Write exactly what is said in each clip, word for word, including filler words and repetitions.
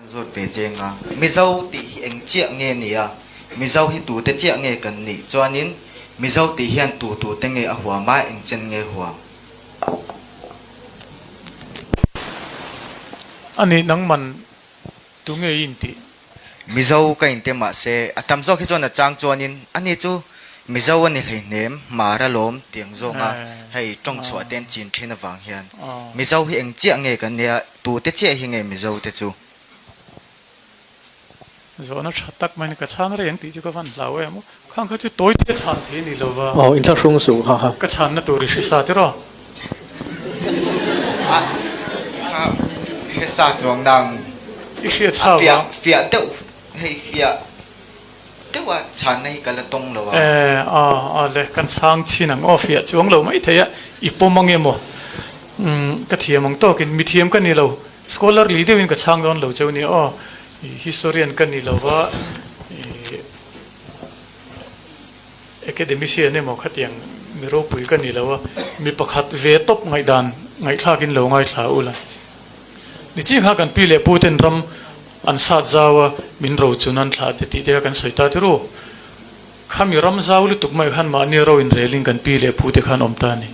Zot ve chenga. Mizo ti hi eng chiah nge nia. Mizo hi tute chiah nge kan ni. Chuanin Mizo ti hian tu tute nge a huam a, eng chen nge huam? Ani nangman tu nge in ti. Mizo ka inte mah se, a tam zawk hi chuan a chang chuanin, ani chu Mizo a ni hleihnem, Hmar alawm tiang zawnga, eh, hei ṭawng chhuah ten chin ṭhin avang hian. Mizo hi eng chiah nge kan nia, tute chiah hi nge Mizo te chu? Zawhna ṭha tak mai ni ka chhan reng tih chu ka van hlau em. Khang kha chu tawi te chhan thei ni lo va. Aw, in thlahrung suh kha kha. Ka chhanna tur i hre sa tiraw. A, a, hre sa chuang nang. I hriat sa va. Fiah, fiah deuh, hei fiah deuh a chhanna hi ka la tawng lo a. Eh, a, a le, kan chhang chin ang aw, fiah chuang lo mai thei a, i pawm ang emaw. Um, ka thiam ang tawkin, mi thiam ka ni lo. Scholarly deuhin ka chhang dawn lo cheu ni aw, i historian ka ni lo va, i academician emaw khatiang mi ropui ka ni lo a, mi pakhat ve tawp ngaihdan ngaihthlakin lo ngaithla ula. Ni chi kha kan pi leh pu ten ram an sat zau a, min ro chun an thlah te tih te kha kan sawi ta tiraw. Khami ram zau lutuk mai khan mahni ro inrelin kan pi leh pu te khan awm ta ni.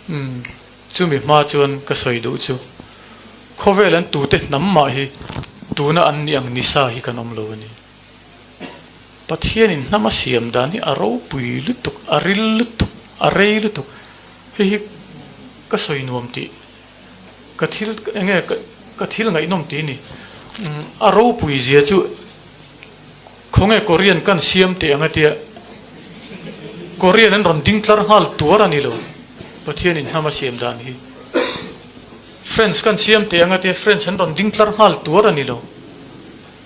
Um, chumi hma chuan ka sawi duh chu, khawvel an tute hnam mah hi tuna an ni ang nisa hi kan awm lo a ni. Pathianin hnam a siam dan hi a ropui lutuk, a ril lutuk, a rei lutuk. Hei hi ka sawi nuam tih, ka thil, enge, ka, ka thil ngaihnawm tih ni. Um, a ropui zia chu, khawnge Korean kan siam teh ang a tia, Korean an rawn ding tlar nghal tuar a ni lo. Pathianin hnam a siam dan hi. French kan siam teh ang a tia, French an rawn ding tlar nghal tuar a ni lo.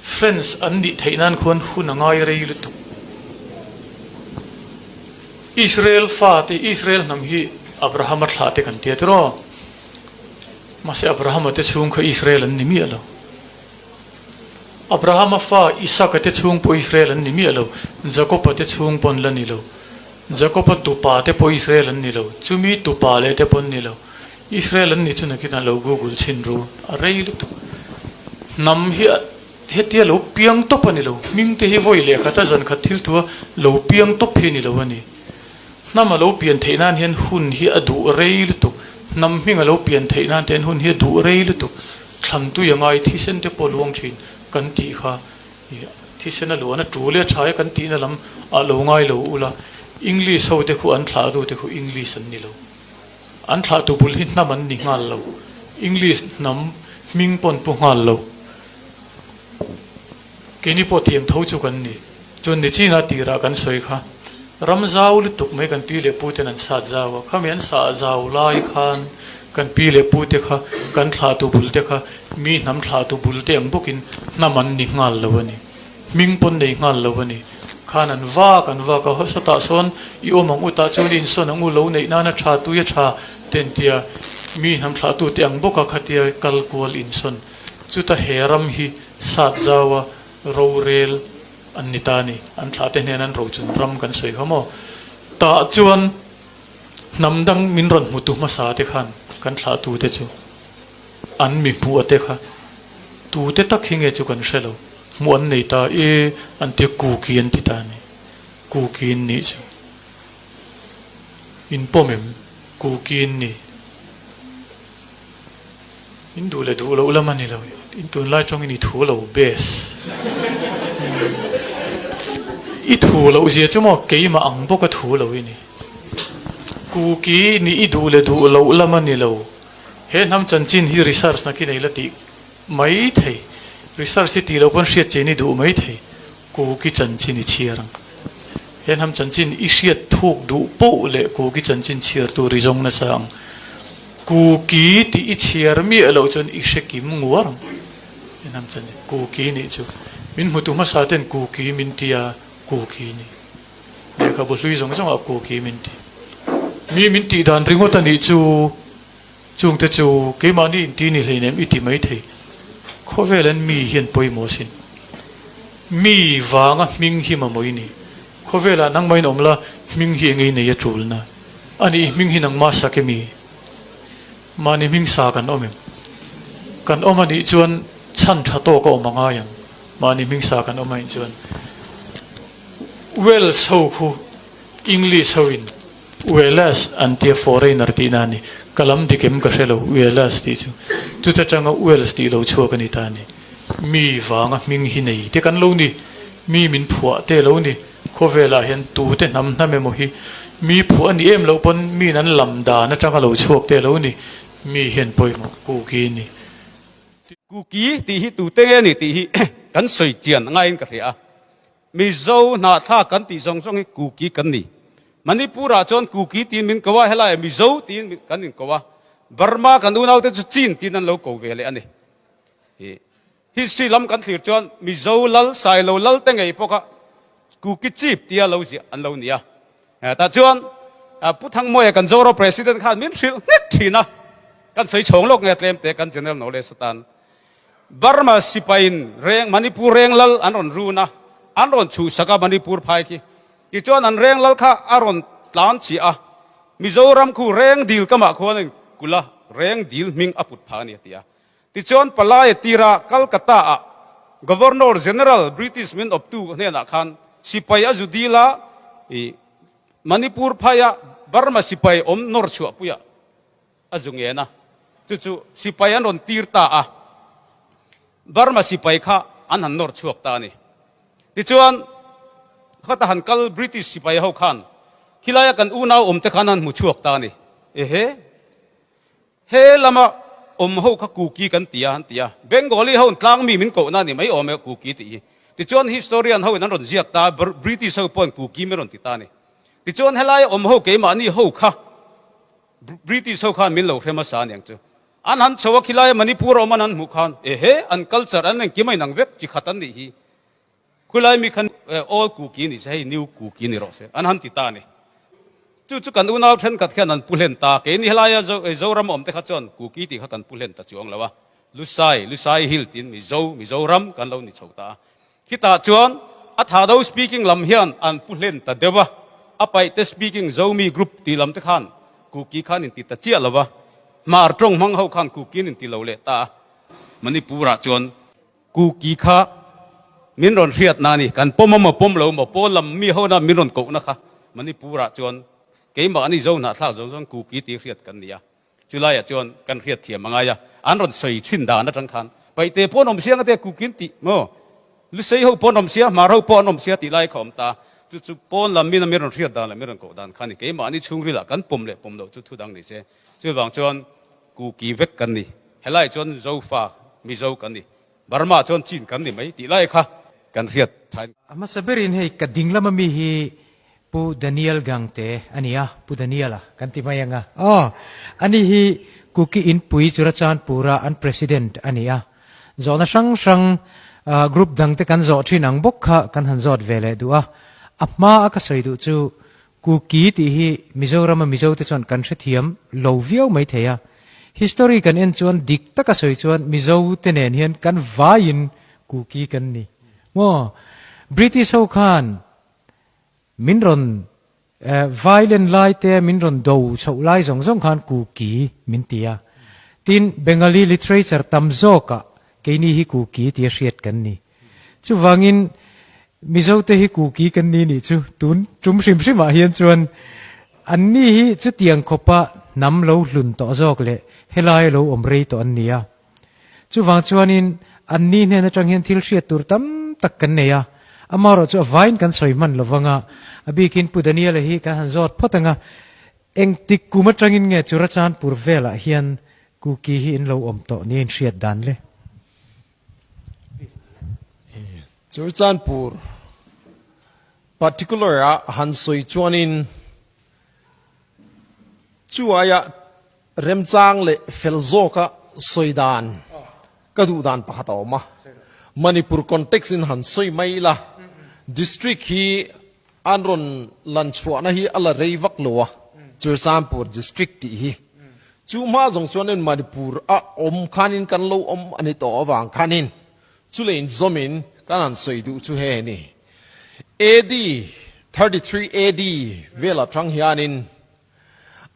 French an nih theih nan khuan hun a ngai rei lutuk. Israel fate, Israel hnam hi Abrahama thlah te kan tia tiraw. Mahse, Abrahama te chhung kha Israel an ni miah lo. Abrahama fa Isaka te chhung pawh Israel an ni miah lo. Jakoba te chhung pawh an la ni lo. Jakoba tupa te pawh Israel an ni lo. Chumi tupa leh te pawh an ni lo. Israel an ni chu nakinah lo Google chhin ru. A rei lutuk. Hnam hi a, hetia lo piang tawp a ni lo. Hming te hi vawi leh khata zan khat thil thua lo piang tawp hi ni lo a ni. Hnam a lo pian theih nan hian hun hi a duh rei lutuk. Hnam hming a lo pian theih nan te an hun hi a duh rei lutuk. Thlan tui a ngai thisen te pawh luang ṭhin kan tih kha. Thisen a luan a tul e ṭha e kan tihna lam a lo ngai lo ula. English ho te khu an thlah tu te khu English an ni lo. An thlah tu bul hi hnam an ni nghal lo. English hnam hming pawn pu nghal lo. Keini pawh tiang tho chu kan ni. Chuan nichina tirah kan sawi kha. Ram zau lutuk mai kan pi leh pu ten an sat zau a. Khami an sat zau lai khan kan pi leh pu te kha, kan thlah tu bul te kha, mi hnam thlah tu bul te ang bawkin hnam an ni nghal lo a ni. Hming pawn nei nghal lo a ni. Khan an vak, an vak a, hawsatah sawn i awm ang utah chuan insawn ang u lo neih nan a ṭha tui a ṭha ten tia mi hnam thlah tu te ang bawka khatia kal kual insawn. Chuta he ram hi sat zau a, rorel an ni ta ni, an thlah te hnen an ro chun ram kan sawi kha maw? Tah chuan hnam dang min rawn hmu tu hmasa te khan kan thlah tu te chu an mi hmuh a te kha, tu te tak hi nge chu kan hre lo, hmuh an nei ta e, an tia Kuki an ti ta ni, Kuki an nih chu. In pawm em? Kuki an ni. In duh leh duh loh lam a ni lo. In tunlai ṭawngin i thu lo best. I thu loh zia chu maw, keimah ang bawka thu lo i ni. Kuki ni i duh leh duh loh lam a ni lo. He hnam chanchin hi research nakin ei la tih mai thei. Research i tih loh pawn hriat chian i duh mai thei. Kuki chanchin i chhiar ang. He hnam chanchin i hriat thuk duh poh leh Kuki chanchin chhiartu ri zawng nasa ang. Kuki tih i chhiar miah loh chuan i hre kim nguar ang. He hnam chanchin Kuki nih chu. Min hmu tu hmasa ten Kuki min tia, Kuki ni. Lehkhabu hlui zawng zawngah Kuki min ti. Mi min tih dan ringawt a nih chu. Chungte chu keimahni inti ni hleinem i ti mai thei. Khawvel an mi hian pawimawh sin. Mi vanga hming hi mamawh i ni. Khawvelah nangmah in awm la, hming hi eng nge i nei a tul na. Ani, hming hi nangma sak em i? Mahni hming sa kan awm em? Kan awm a nih chuan Chan tha to ka um angai ang. Mani mingsa kan um ahin chuan. Wales ho khu English ho in Wales an tia foreigner tihna ni. Ka lam dik em ka hre lo, Wales tih chu. Chuta changa Wales tih lo chhuak a ni ta ni. Mi vanga hming hi nei te kan lo ni. Mi min phuah te lo ni. Khawvelah hian tute hnam hnam emaw hi mi phuah a ni em lo pawn mi nan lam dan atanga lo chhuak te lo ni. Mi hian pawimawh Kuki ni. Kuki tih hi tute nge ni tih hi kan sawi chian ngaiin ka hria a. Mizo hnahthlak kan tih zawng zawng hi Kuki kan ni. Manipur-ah chuan Kuki tiin min ko a, helai Mizo tiin min, kan inko a. Burma kan unaute chu Chin tiin an lo ko ve leh a ni. Hi, history lam kan thlir chuan Mizo lal, Sailo lal te ngei pawh kha Kuki chief tia lo ziah an lo ni a. Eh, tah chuan, ah, Pu Thangmawia kan Zoram president khan min hrilh nghet ṭhin a. Kan sawi chhawng lawk nge tlem te kan general knowledge atan. Burma sipaiin reng, Manipur reng lal an rawn run a, an rawn chhuhsak a Manipur phai khi. Tichuan an reng lal kha a rawn tlan chhia a. Mizoram khu reng dil kamah khuan a inkul a, reng dil hming a put phah a ni a ti a. Tichuan palai a tira Calcutta-ah Governor General British min awptu hnenah khan sipai a zu dil a, i, Manipur phaia Burma sipai awm nawr chhuahpuia a zu ngen a. Chu chu sipai an rawn tir ta a, Burma sipai kha an han nawr chhuak ta a ni. Tichuan khata han kal British sipai ho khan khilaia kan unau awm te khan an hmu chhuak ta a ni. Ehe. He lama awm ho kha Kuki kan ti a, an ti a. Bengali ho tlang mi min kohna ni mai awm e Kuki tih hi. Tichuan historian ho in an rawn ziak ta, Br-, British ho pawhin Kuki min rawn ti ta ni. Tichuan helai awm ho keimahni ho kha Br-, British ho khan min lo hre hmasa a ni ang chu. An han chho a, khilai Manipur a awm an han hmuh khan, ehe, an culture an engkim a inang vek chi khat an nih hi. Khulai mi khan, eh, old Kuki ni se, hei new Kuki ni rawh se, an han ti ta ni. Chu chu kan unau ṭhenkhat khian an pu hlen ta, keini helaia Zo-, eh, Zoram awm te kha chuan Kuki tih kha kan pu hlen ta chuang lo a. Lusai, Lusai Hill tiin Mizo, Mizoram kan lo ni chho ta a. Khitah chuan a Thadou speaking lam hian an pu hlen ta deuh a. A Paite speaking Zomi group tih lam te khan Kuki khan inti ta chiah lo va. Hmar ṭawng hmang ho khan Kuki an inti lo leh ta a. Manipur-ah chuan Kuki kha min rawn hriatna a ni, kan pawm emaw pawm lo emaw, pawn lam mi hona min rawn kohna kha Manipur-ah chuan keimahni Zo hnahthlak zawng zawng Kuki tih hriat kan ni a. Chulaiah chuan kan hriat thiam a ngai a, an rawn sawi ṭhin dan aṭang khan, Paite pawh an awm sia ang a te Kuki an tih maw? Lusei ho pawh an awm sia, Hmar ho pawh an awm sia tih lai kha awm ta. Chu chu pawn lam min a min rawn hriat dan leh min rawn koh dan kha ni, keimahni chhungrilah kan pawm leh pawm loh chu thu dang ni se. Chuvang chuan Kuki vek kan ni. Helai chuan Zofa, Mizo kan ni. Burma chuan Chin kan ni mai tih lai kha kan hriat ṭha. A hmasa berin hei ka ding lama mi hi Pu Daniel Gangte a ni a, Pu Daniel a kan ti mai ang a. Aw, ani hi Kuki Inpui Churachandpur-a an president a ni a. Zawhna hrang hrang, ah, group dangte kan zawh ṭhin ang bawk kha kan han zawt ve leh duh a. A hma a ka sawi duh chu Kuki tih hi Mizorama Mizote chuan kan hrethiam lo viau mai thei a. History kan en chuan dik taka sawi chuan Mizote nen hian kan vaiin Kuki kan ni. Maw? British ho khan min rawn, eh, violent lai te, min rawn do chhoh lai zawng zawng khan Kuki min ti a. Tin, Bengali literature tam zawkah keini hi Kuki tia hriat kan ni. Chuvangin, Mizote hi Kuki kan ni nih chu tun tum hrim hrimah hian chuan anni hi chutiang khawpa hnam lo hlun tawh zawk leh helai lo awm rei tawh an ni a. Chuvang chuanin anni hnen aṭang hian thil hriat tur tam tak kan nei a. Amaherawhchu a vaiin kan sawi hman lo vang a. A bikin Pu Daniel-a hi kan han zawt phawt ang a. Engtik kum aṭangin nge Churachandpur velah hian Kuki hi in lo awm tawh nia in hriat dan le? Churachandpur particular-a han sawi chuanin chu aia remchang leh fel zawka sawi dan ka duh dan pakhat a awm a. Manipur context-in han sawi mai ila, district hi an rawn lan chhuahna hi a la rei vak lo a, Churachandpur district tih hi. Chu hma zawng chuanin Manipur a awm khanin kan lo awm a ni tawh avang khanin, chu leh inzawmin kan han sawi duh chu he ni. A D thirty-three A D vel aṭang hianin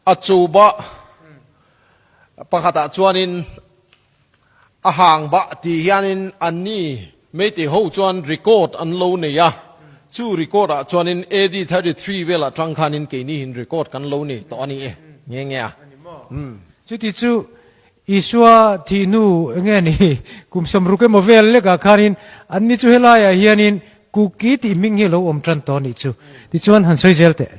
a choba pakhatah chuanin ahang ba ti hianin anni Meitei ho chuan record an lo nei a. Chu record ah chuanin A D thirty three vel ah tang khanin keini hin record kan lo nei tawh a ni e. Nge nge a. Chuti chu Isua thihnu nge ni kum sawmruk emaw vel lek ah khanin anni chu helai ah hianin Kuki tih hming hi lo awm tan tawh a ni chu. Tichuan han sawi zel teh.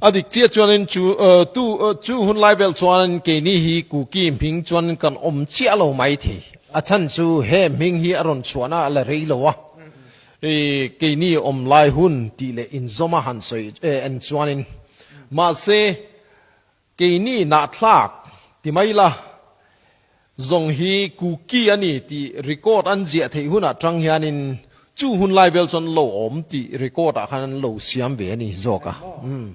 A dik chiah chuanin chu, eh, tu, eh, chu hun lai vel chuan keini hi Kuki hming chuan kan awm chiah lo mai thei. A chhan chu he hming hi a rawn chhuahna a la rei lo a. Eh, keini awm lai hun tih leh inzawm a han sawi, eh, en chuanin. Mahse, keini nahthlak ti mai la, zawng hi Kuki a ni tih record an ziah theih hun ah tang hianin chu hun lai vel chuan lo awm tih record ah khan an lo siam ve a ni zawk a. Hmm.